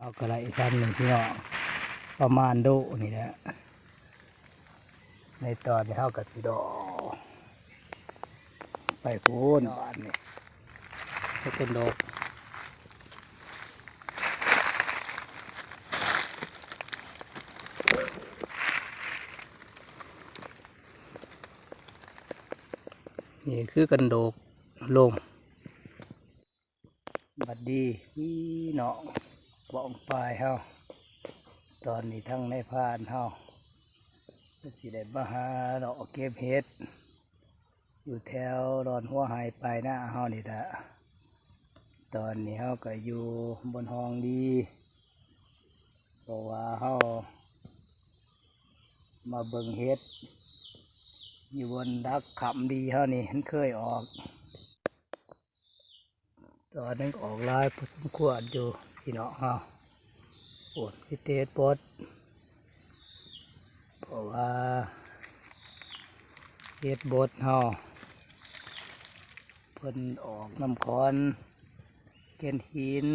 ເຮົາກໍໄດ້ຊ່ຳນີ້ພີ່ນ້ອງ ປະມານໂດນີ້ແຫຼະ. ໃນຕອນນີ້ເຮົາກໍຊິດອກໄປພຸ້ນ ບາດນີ້ ເຮັດເປັນດອກ. ນີ້ຄືກັນດອກລົງ. ບັດດີພີ່ນ້ອງປ້ອງປາຍເຮົາ, ຕອນນີ້ທາງນາຍພານເຮົາກໍຊິໄດ້ມາຫາເລາະເກັບເຫັດ ຢູ່ແຖວດອນຫົວໄຮ່ປາຍນາເຮົານີ້ລະ. ຕອນນີ້ເຮົາກໍຢູ່ບົນຮ່ອງດີ ເພາະວ່າເຮົາມາເບິ່ງເຫັດຢູ່ບົນດັກຄ້ຳດີເຮົານີ້ ມັນເຄີຍອອກ. ຕອນນີ້ອອກຫຼາຍພໍສົມຄວນຢູ່ພີ່ນ້ອງເຮົາ. ໂອ້ຍ ມີແຕ່ເຫັດບົດ ເພາະວ່າເຫັດບົດເຮົາ ເພິ່ນອອກນຳຂອນແກ່ນຫີນ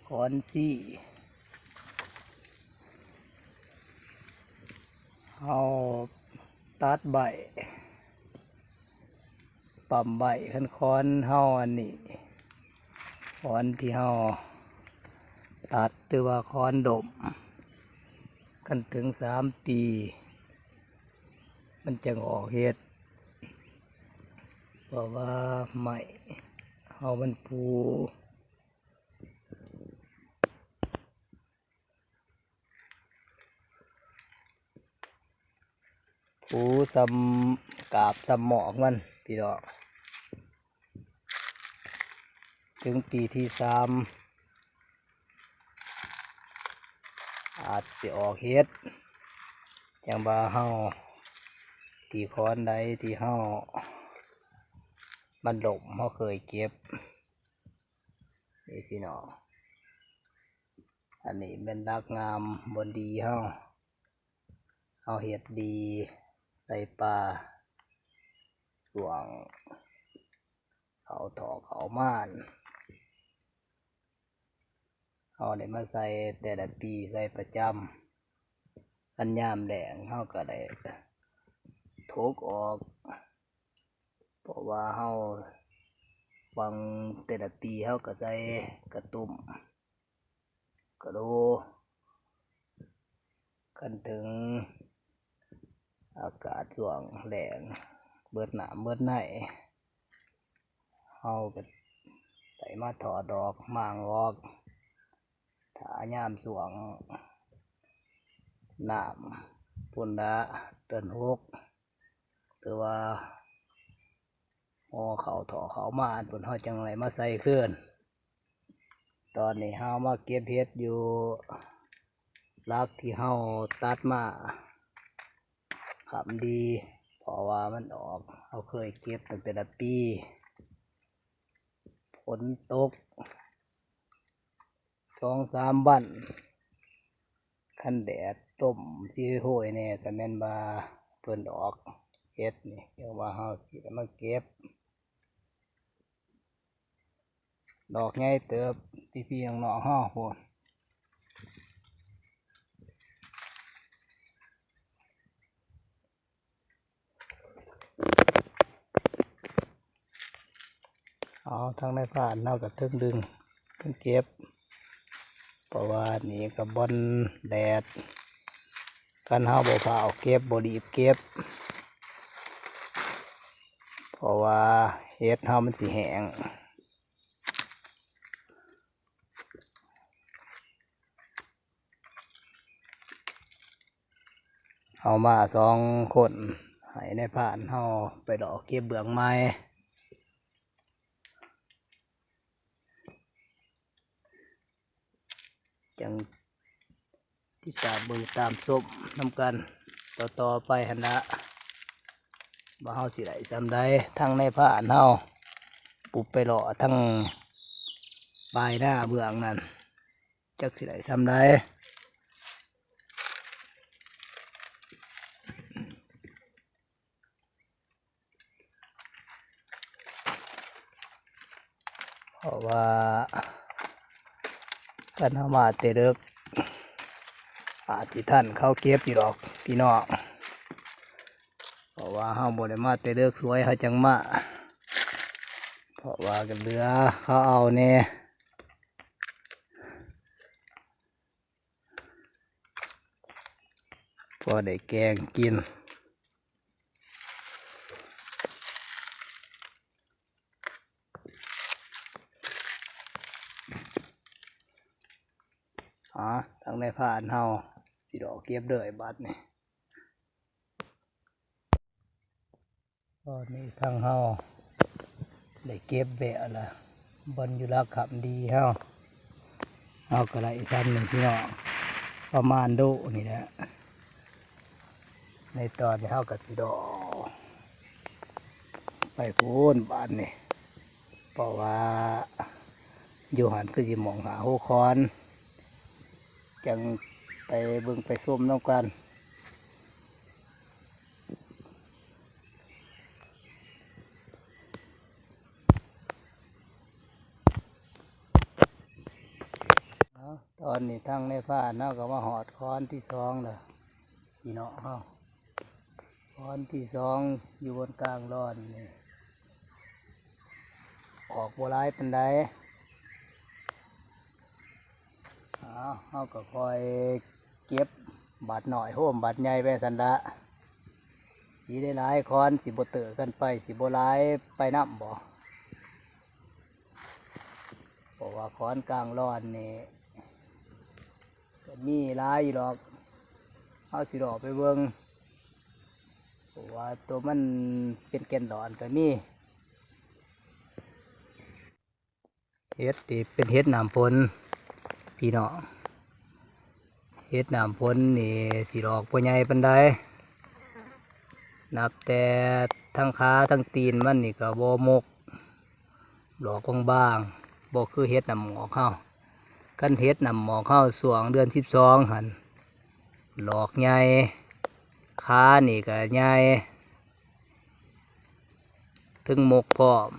ຂອນຊີ້ ເຮົາຕັດໃບ ປ້ຳໄວ້ ຄັນຂອນເຮົາອັນນີ້ ຂອນທີ່ເຮົາຕັດ ຫຼືວ່າຂອນດົມ ຄັນເຖິງສາມປີ ມັນຈັ່ງອອກເຫັດ ເພາະວ່າໄມ້ເຮົາມັນປູ ປູສ່ຳກາບສ່ຳໝອກມັນພີ່ນ້ອງ. ເຖິງປີທີສາມ ອາດຊິອອກເຫັດ ຈັ່ງວ່າເຮົາ ທີ່ຂອນໃດທີ່ເຮົາມັນລົ້ມ ເຮົາເຄີຍເກັບ ນີ້ພີ່ນ້ອງ. ອັນນີ້ແມ່ນຫຼັກງາມບ່ອນດີເຮົາ ເຮົາເຮັດດີໃສ່ປ່າ ຊ່ວງເຂົ້າຖອກເຂົ້າມານ ເຮົາໄດ້ມາໃສ່ແຕ່ລະປີ ໃສ່ປະຈຳ. ຄັນຍາມແລ້ງເຮົາກໍໄດ້ຖົກອອກ ເພາະວ່າເຮົາຫວ່າງແຕ່ລະປີເຮົາກໍໃສ່ກະຕຸ້ມ ກະໂດ ຄັນເຖິງອາກາດຊ່ວງແລ້ງ ເບິດນ້ຳເບິດໃນ ເຮົາກໍໄດ້ມາຖອດອອກ ມ້າງອອກ ຖ້າຍາມຊ່ວງນ້ຳພຸ້ນລະ ເດືອນຫົກ ຫຼືວ່າຫໍ່ເຂົ້າຖອກເຂົ້າມາ ອັນພຸ້ນເຮົາຈັ່ງໄດ້ມາໃສ່ຄືນ. ຕອນນີ້ເຮົາມາເກັບເຫັດຢູ່ຫຼັກທີ່ເຮົາຕັດມາ ຄ້ຳດີ ເພາະວ່າມັນອອກ ເຮົາເຄີຍເກັບຕັ້ງແຕ່ລະປີ ຝົນຕົກ ສອງສາມວັນ ຄັນແດດລົມຊິໂຫຍແດ່ ກໍແມ່ນວ່າເພິ່ນອອກເຫັດນີ້ ຈັ່ງວ່າເຮົາຊິໄດ້ມາເກັບ. ດອກໃຫຍ່ເຕີບ ພີ່ໆນ້ອງໆເຮົາພຸ້ນ. ເອົາ ທາງນາຍພານເຮົາກໍເທິງດຶງເທິງເກັບ ເພາະວ່ານີ້ກໍບ່ອນແດດ ຄັນເຮົາບໍ່ຟ້າວເກັບ ບໍ່ລີບເກັບ ເພາະວ່າເຫັດເຮົາມັນຊິແຫ້ງ. ເຮົາມາສອງຄົນ ໃຫ້ນາຍພານເຮົາໄປເລາະເກັບເບື້ອງໃໝ່ ຈັ່ງຕິດຕາມເບິ່ງຕາມຊົມນຳກັນຕໍ່ໆໄປຫັ້ນລະ ວ່າເຮົາຊິໄດ້ສ່ຳໃດ. ທາງນາຍພານເຮົາປຸບໄປເລາະທາງປາຍນາເບື້ອງນັ້ນ ຈັກຊິໄດ້ສ່ຳໃດ ເພາະວ່າ ຄັນເຮົາມາແຕ່ເດິກ ອາດຊິທັນເຂົາເກັບຢູ່ດອກພີ່ນ້ອງ ເພາະວ່າເຮົາບໍ່ໄດ້ມາແຕ່ເດິກ ສວຍເຮົາຈັ່ງມາ ເພາະວ່າກໍເຫຼືອເຂົາເອົາແດ່ ພໍໄດ້ແກງກິນ. ອາ ທາງນາຍພານເຮົາຊິດອກເກັບເດີບາດນີ້. ຕອນນີ້ທາງເຮົາໄດ້ເກັບແລ້ວລະ ບ່ອນຢູ່ຫຼັກຄຳດີເຮົາ ເຮົາກໍໄດ້ຊ້ຳໜຶ່ງພີ່ນ້ອງ ປະມານໂດນີ້ແຫຼະ. ໃນຕອນນີ້ເຮົາກໍຊິດອກໄປພຸ້ນບາດນີ້ ເພາະວ່າຢູ່ຫັ້ນຄືຊິໝ່ອງຫ້າຫົກຄອນ ຈັ່ງໄປເບິ່ງໄປຊົມນຳກັນ. ເອົາ ຕອນນີ້ທາງນາຍພານເຮົາກໍມາຮອດຄອນທີສອງແລ້ວ ພີ່ນ້ອງເຮົາ ຄອນທີສອງຢູ່ບົນກາງລອນນີ້ ອອກບໍ່ຫຼາຍປານໃດ. ເອົາ ເຮົາກໍຄ່ອຍເກັບບາດນ້ອຍໂຮມບາດໃຫຍ່ໄປຊັ້ນລະ ຊິໄດ້ຫຼາຍຄອນ ຊິບໍ່ເຕີກັນໄປ ຊິບໍ່ຫຼາຍໄປນຳບໍ ເພາະວ່າຄອນກາງລອນນີ້ກໍມີຫຼາຍຢູ່ດອກ ເຮົາຊິເລາະໄປເບິ່ງ ເພາະວ່າໂຕມັນເປັນແກ່ນດອນກໍມີ. ເຫັດນີ້ເປັນເຫັດນ້ຳຝົນພີ່ນ້ອງ ເຫັດນ້ຳຝົນນີ້ຊິດອກບໍ່ໃຫຍ່ປານໃດ ນັບແຕ່ທັງຂາທັງຕີນມັນນີ້ກໍບໍ່ມົກ ດອກບາງໆ ບໍ່ຄືເຫັດນ້ຳໝອກເຮົາ. ຄັນເຫັດນ້ຳໝອກເຮົາຊ່ວງເດືອນສິບສອງຫັ້ນ ດອກໃຫຍ່ ຂານີ້ກໍໃຫຍ່ ເຖິງມົກພ້ອມ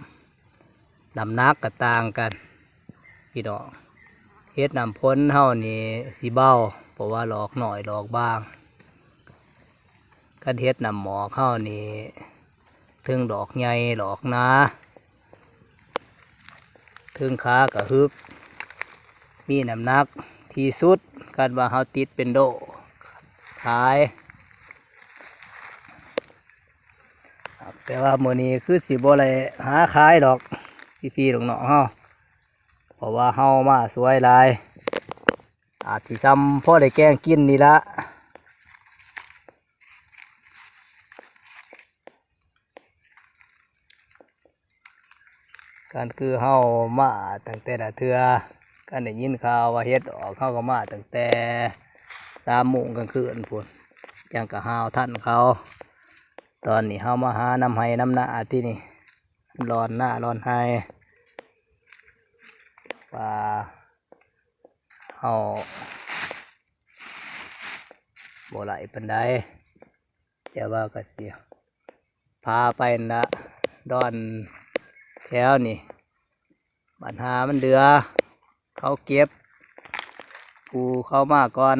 ນ້ຳໜັກກໍຕ່າງກັນພີ່ນ້ອງ. ເຫັດນ້ຳຝົນເຮົານີ້ຊິເບົາ ເພາະວ່າດອກນ້ອຍດອກບາງ. ຄັນເຫັດນ້ຳໝອກເຮົານີ້ ເຖິງດອກໃຫຍ່ດອກໜາ ເຖິງຂາກະຮຶກ ມີນ້ຳໜັກທີ່ສຸດ ຄັນວ່າເຮົາຕິດເປັນໂດຂາຍ. ແຕ່ວ່າມື້ນີ້ຄືຊິບໍ່ໄດ້ຫາຂາຍດອກ ພີ່ໆນ້ອງໆເຮົາ ເພາະວ່າເຮົາມາສວຍຫຼາຍ ອາດຊິຊ່ຳພໍໄດ້ແກງກິນນີ້ລະ. ຄັນຄືເຮົາມາຕັ້ງແຕ່ລະເທື່ອ ຄັນໄດ້ຍິນຂ່າວວ່າເຫັດອອກ ເຮົາກໍມາຕັ້ງແຕ່ສາມໂມງກາງຄືນພຸ້ນ ຈັ່ງກະຫາວທັນເຂົາ. ຕອນນີ້ເຮົາມາຫານຳໄຮ່ນຳນາ ທີນີ້ ລອນນາລອນໄຮ່ ວ່າເຮົາບໍ່ໄດ້ປານໃດ ແຕ່ວ່າກໍຊິພາໄປຫັ້ນລະ ດອນແຖວນີ້ ບັນຫາມັນເຫຼືອ ເຂົາເກັບ ຜູ້ເຂົາມາກ່ອນ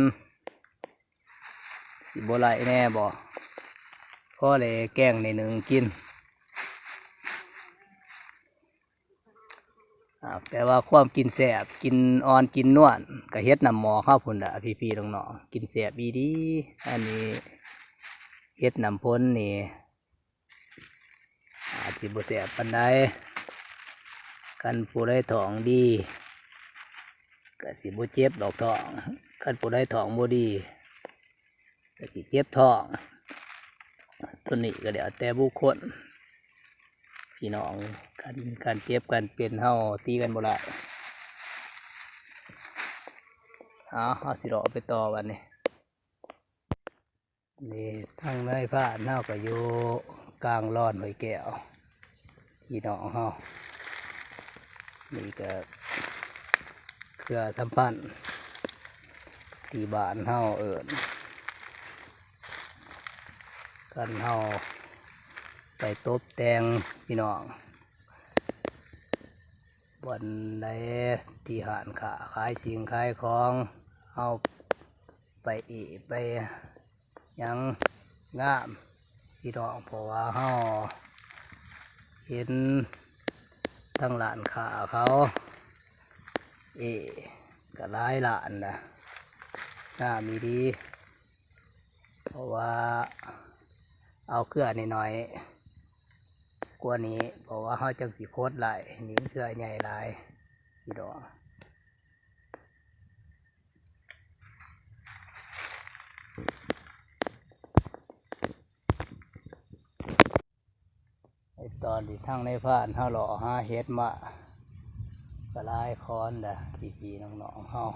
ຊິບໍ່ໄດ້ແນ່ບໍ ພໍໄດ້ແກງໄດ້ໜຶ້ງກິນ. ອາ ແຕ່ວ່າຄວາມກິນແຊບ ກິນອ່ອນກິນນວນ ກະເຫັດນ້ຳໝອກເຮົາພຸ້ນລະ ພີ່ໆນ້ອງໆ ກິນແຊບອີ່ຫຼີ. ອັນນີ້ເຫັດນ້ຳຝົນນີ້ ອາດຊິບໍ່ແຊບປານໃດ ຄັນຜູ້ໃດທ້ອງດີ ກະຊິບໍ່ເຈັບດອກທ້ອງ ຄັນຜູ້ໃດທ້ອງບໍ່ດີ ກະຊິເຈັບທ້ອງ. ໂຕນີ້ກະແລ້ວແຕ່ບຸກຄົນ ພີ່ນ້ອງ ການ ການເຈັບການເປັນເຮົາຕີກັນບໍ່ໄດ້. ເອົາ ເຮົາຊິເລາະໄປຕໍ່ບາດນີ້. ນີ້ທາງນາຍພານເຮົາກໍຢູ່ກາງລອນຫ້ວຍແກ້ວ ພີ່ນ້ອງເຮົາ ນີ້ກໍເຄືອສຳພັນທີ່ບ້ານເຮົາເອີ້ນ ຄັນເຮົາໄປຕົບແຕ່ງ ພີ່ນ້ອງ ບ່ອນໃດທີ່ຮ້ານຄ້າຂາຍສິ່ງຂາຍຂອງ ເຮົາໄປເອໄປຫຍັງງາມພີ່ນ້ອງ ເພາະວ່າເຮົາເຫັນທາງຮ້ານຄ້າເຂົາເອກະຫຼາຍຮ້ານນະ ງາມອີ່ຫຼີ. ເພາະວ່າເອົາເຄືອໜ້ອຍໆກວ່ານີ້ ເພາະວ່າເຮົາຈັ່ງຊິໂຄດໄດ້ ນີ້ເຄືອໃຫຍ່ຫຼາຍພີ່ນ້ອງ. ໄອ້ຕອນທີ່ທາງນາຍພານເຮົາເລາະຫາເຫັດມາກະຫຼາຍຄອນແຫຼະ ພີ່ໆນ້ອງໆເຮົາ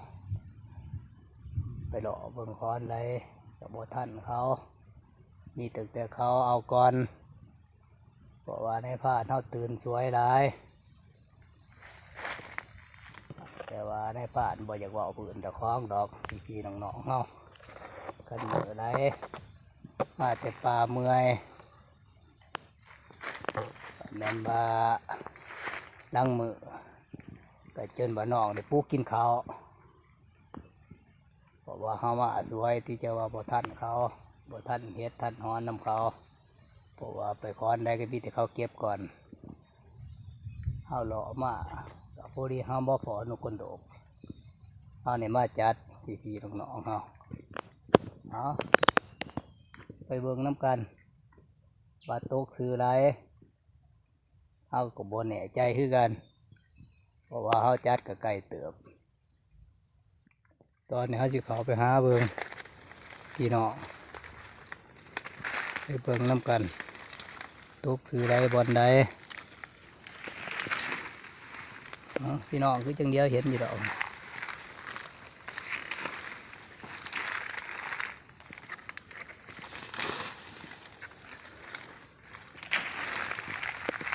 ໄປເລາະເບິ່ງຄອນໃດກະບໍ່ທັນເຂົາ ມີຕັ້ງແຕ່ເຂົາເອົາກ່ອນ ເພາະວ່ານາຍພານເຮົາຕື່ນສວຍຫຼາຍ ແຕ່ວ່ານາຍພານບໍ່ຢາກເວົ້າພື້ນເຈົ້າຂອງດອກ ພີ່ໆນ້ອງໆເຮົາ ຄັນມື້ໃດມາແຕ່ປ່າເມື່ອຍ ແມ່ນວ່າລາງມື້ກະຈົນວ່ານ້ອງໄດ້ປຸກກິນເຂົ້າ ເພາະວ່າເຮົາມາສວຍ ທີ່ຈະວ່າບໍ່ທັນເຂົາ ບໍ່ທັນເຮັດທັນຮອນນຳເຂົາ ເພາະວ່າໄປຄອນໃດກະມີແຕ່ເຂົາເກັບກ່ອນ ເຮົາເລາະມາກະພໍດີເຮົາບໍ່ພໍນົກກົນໂດກ ເຮົານີ້ມາຈັດ ພີ່ໆນ້ອງໆເຮົາ ເອົາ ໄປເບິ່ງນຳກັນ ວ່າຕົກຊື່ໃດ ເຮົາກະບໍ່ແນ່ໃຈຄືກັນ ເພາະວ່າເຮົາຈັດກະໄກເຕີບ. ຕອນນີ້ເຮົາຊິເຂົ້າໄປຫາເບິ່ງພີ່ນ້ອງ ໄປເບິ່ງນຳກັນ ຕົກຊື່ໃດບ່ອນໃດ ເອົາ ພີ່ນ້ອງຄືຈັ່ງດຽວເຫັນຢູ່ດອກ. ນີ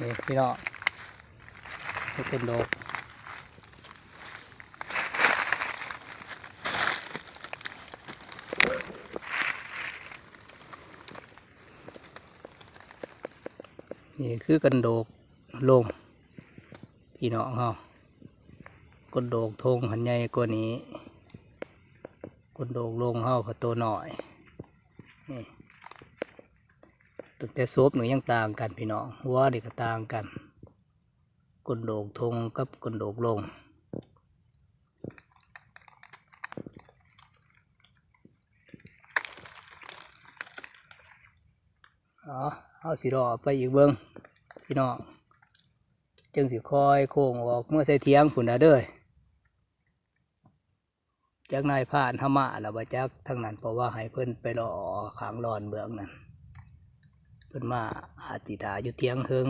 ້ພີ່ນ້ອງ ເຫັດເປັນດອກ ນີ້ຄືກັນໂດກລົງ ພີ່ນ້ອງເຮົາ ກົນໂດກທົ່ງຫັ້ນໃຫຍ່ກວ່ານີ້ ກົນໂດກລົງເຮົາພັດໂຕນ້ອຍ ນີ້ ຕັ້ງແຕ່ສົບນີ້ຍັງຕ່າງກັນພີ່ນ້ອງ ຫົວນີ້ກະຕ່າງກັນ ກົນໂດກທົ່ງກັບກົນໂດກລົງ. ເອົາ ເຮົາຊິເລາະໄປອີກເບິ່ງພີ່ນ້ອງ ຈຶ່ງຊິຄ່ອຍໂຄ້ງອອກເມືອໃສ່ຖຽງພຸ້ນນະເດີ. ຈັກນາຍພານເຮົາມາແລ້ວບໍ່ຈັກທາງນັ້ນ ເພາະວ່າໃຫ້ເພິ່ນໄປເລາະຂ້າງລອນເບື້ອງນັ້ນ ເພິ່ນມາອາດຊິຖ້າຢູ່ຖຽງເຖິງ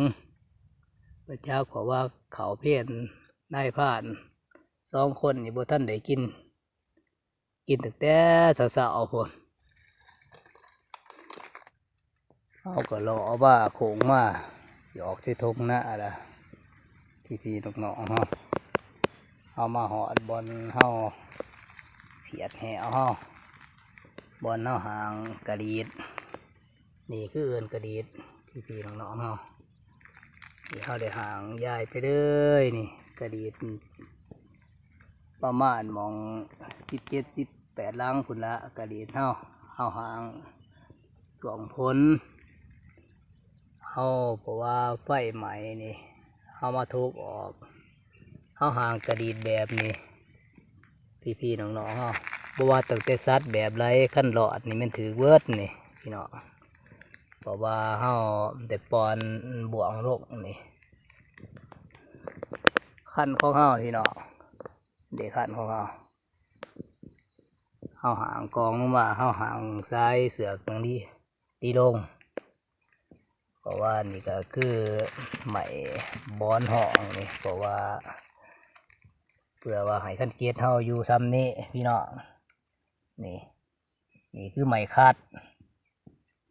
ບໍ່ຈັກ ເພາະວ່າເຂົ້າເພນນາຍພານສອງຄົນນີ້ບໍ່ທັນໄດ້ກິນ ກິນຕັ້ງແຕ່ເຊົ້າໆພຸ້ນ. ເຮົາກະເລາະມາໂຄ້ງມາ ຊິອອກທີ່ທົ່ງນາລະ ພີ່ໆນ້ອງໆເຮົາ ເຮົາມາຮອດບ່ອນເຮົາ ພຽດແຫ້ວເຮົາ ບ່ອນເຮົາຫາງກະດີດ ນີ້ຄືເອີ້ນກະດີດ ພີ່ໆນ້ອງໆເຮົາ ນີ້ເຮົາໄດ້ຫາງຢາຍໄປເລີຍ ນີ້ກະດີດ ປະມານໝ່ອງສິບເຈັດ ສິບແປດຫຼັງພຸ້ນລະ ກະດີດເຮົາ ເຮົາຫາງຊ່ວງຝົນ ເຮົາ ເພາະວ່າໄຟໄໝ້ນີ້ ເຮົາມາຖົກອອກ ເຮົາຫາງກະດີດແບບນີ້ ພີ່ໆນ້ອງໆເຮົາ ບໍ່ວ່າຕັ້ງແຕ່ສັດແບບໃດ ຄັນລອດນີ້ແມ່ນຖືກເບິດນີ້ພີ່ນ້ອງ ເພາະວ່າເຮົາໄດ້ປ່ອນບ່ວງລົງນີ້ ຄັນຂອງເຮົາພີ່ນ້ອງ ເດ້ຄັນຂອງເຮົາ ເຮົາຫາງກອງລົງມາ ເຮົາຫາງສາຍເຊືອກໜັງດີ ຕີລົງ ເພາະວ່ານີ້ກະຄືໄມ້ບອນຫ້ອງນີ້ ເພາະວ່າເພື່ອວ່າໃຫ້ຄັນເກັດເຮົາຢູ່ຊ່ຳນີ້ພີ່ນ້ອງ ນີ້ ນີ້ຄືໄມ້ຄັດ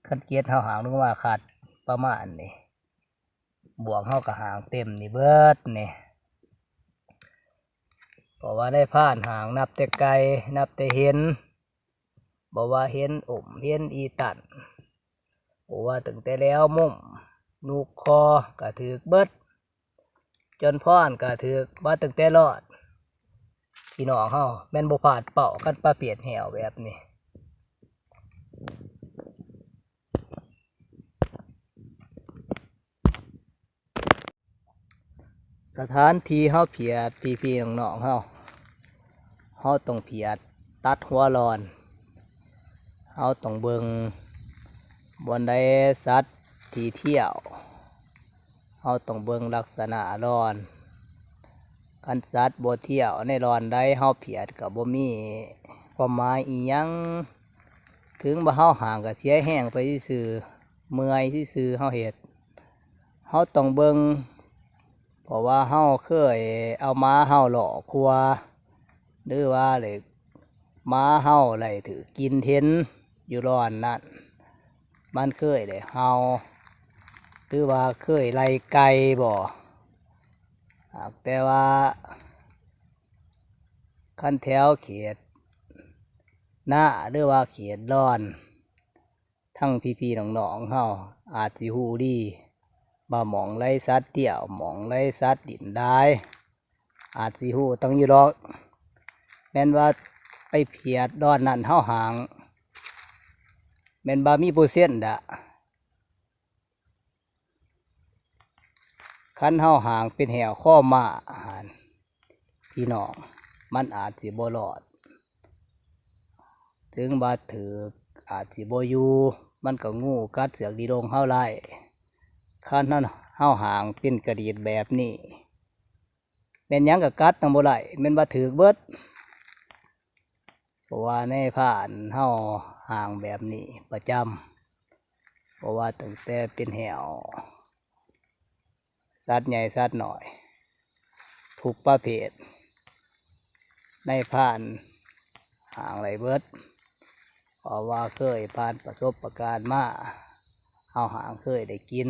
ຄັນເກັດເຮົາຫາງລົງມາຄັດປະມານນີ້ ບ່ວງເຮົາກະຫາງເຕັມນີ້ເບິດນີ້ ເພາະວ່ານາຍພານຫາງນັບແຕ່ໄກ ນັບແຕ່ເຫັນ ບໍ່ວ່າເຫັນອົມ ເຫັນອີຕັນ ບໍ່ວ່າຕັ້ງແຕ່ແຫຼວມຸມ ນຸກຄໍກະຖືກເບິດ ຈອນພອນກໍຖືກມາຕັ້ງແຕ່ລອດ ພີ່ນ້ອງເຮົາແມ່ນບໍ່ພາດເປົ້າ ຄັນປະເພດແຫ້ວແບບນີ້. ສະຖານທີ່ເຮົາຜຽດ ພີ່ໆນ້ອງໆເຮົາ ເຮົາຕ້ອງຜຽດຕັດຫົວລອນ. ເຮົາຕ້ອງເບິ່ງບ່ອນໃດສັດທີ່ທ່ຽວ ເຮົາຕ້ອງເບິ່ງລັກສະນະລອນ. ຄັນສັດບໍ່ທ່ຽວໃນລອນໃດ ເຮົາຜຽດກໍບໍ່ມີຄວາມໝາຍອີ່ຫຍັງ. ເຖິງວ່າເຮົາຫາງກໍເສຍແຮງໄປຊື່ໆ ເມື່ອຍຊື່ໆ ເຮົາເຮັດ ເຮົາຕ້ອງເບິ່ງ ເພາະວ່າເຮົາເຄີຍເອົາໝາເຮົາຫຼໍ່ຂົວ ຫຼືວ່າໄດ້ໝາເຮົາໄດ້ຖືກກິ່ນເຫັນຢູ່ລອນນັ້ນ ມັນເຄີຍໄດ້ເຫົ່າ ຫຼືວ່າເຄີຍໄລ່ໄກ່ບໍ່. ຫາກແຕ່ວ່າຄັນແຖວເຂດນາ ຫຼືວ່າເຂດລອນ ທັງພີ່ໆນ້ອງໆເຮົາອາດຊິຮູ້ດີວ່າໝ່ອງໃດສັດທ່ຽວ ໝ່ອງໃດສັດດິ້ນຫຼາຍ ອາດຊິຮູ້ຕັ້ງຢູ່ດອກ. ແມ່ນວ່າໄປຜຽດດອນນັ້ນເຮົາຫາງ ແມ່ນວ່າມີເປີເຊັນດະ. ຄັນເຮົາຫາງເປັນແຫ້ວຄໍມ້າຫັ້ນ ພີ່ນ້ອງ ມັນອາດຊິບໍ່ລອດ. ເຖິງວ່າຖືກອາດຊິບໍ່ຢູ່ ມັນກໍງູກັດເຊືອກດີດົງເຮົາໄດ້. ຄັນເຮົາຫາງເປັນກະດີດແບບນີ້ ແມ່ນຫຍັງກໍກັດນຳບໍ່ໄດ້ ແມ່ນວ່າຖືກເບິດ. ເພາະວ່ານາຍພານເຮົາຫາງແບບນີ້ປະຈຳ ເພາະວ່າຕັ້ງແຕ່ເປັນແຫ້ວ ສັດໃຫຍ່ສັດນ້ອຍ ທຸກປະເພດ ນາຍພານຫາງໄດ້ເບິດ ເພາະວ່າເຄີຍຜ່ານປະສົບປະການມາ ເຮົາຫາງເຄີຍໄດ້ກິນ.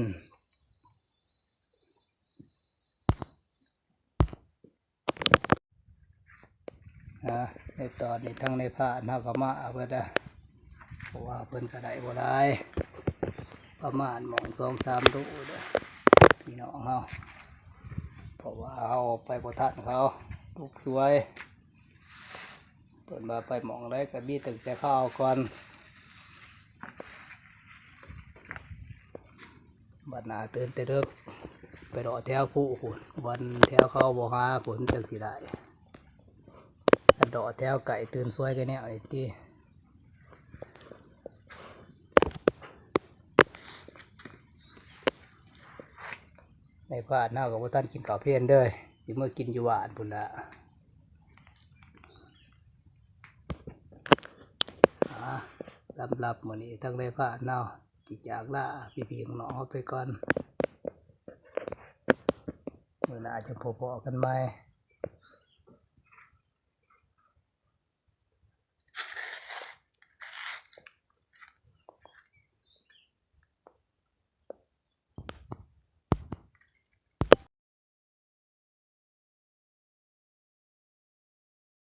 ອາ ໃນຕອນນີ້ທາງນາຍພານເຮົາກໍມາເບິດແລ້ວ ເພາະວ່າເພິ່ນກໍໄດ້ບໍ່ຫຼາຍ ປະມານໝ່ອງສອງສາມໂລເດີ້ ພີ່ນ້ອງເຮົາ ເພາະວ່າເຮົາໄປບໍ່ທັນເຂົາ ທຸກສວຍ. ເພິ່ນວ່າໄປໝ່ອງໃດກໍມີຕັ້ງແຕ່ຄາວກ່ອນ. ບັດໜ້າຕື່ນແຕ່ເດິກ ໄປເລາະແຖວພູພຸ້ນ ບ່ອນແຖວເຂົາບໍ່ຫາພຸ້ນ ຈັ່ງຊິໄດ້. ຄັນເລາະແຖວໃກ້ຕື່ນສວຍກໍແນວນີ້ຕິ. ນາຍພານເຮົາກໍບໍ່ທັນກິນເຂົ້າເພນເດີ້ ຊິເມືອກິນຢູ່ບ້ານພຸ້ນລະ. ອາ ສຳລັບມື້ນີ້ທາງນາຍພານເຮົາຊິຈາກລາພີ່ໆນ້ອງໆເຮົາໄປກ່ອນ. ມື້ໜ້າຈະພົບພໍ້ກັນໃໝ່.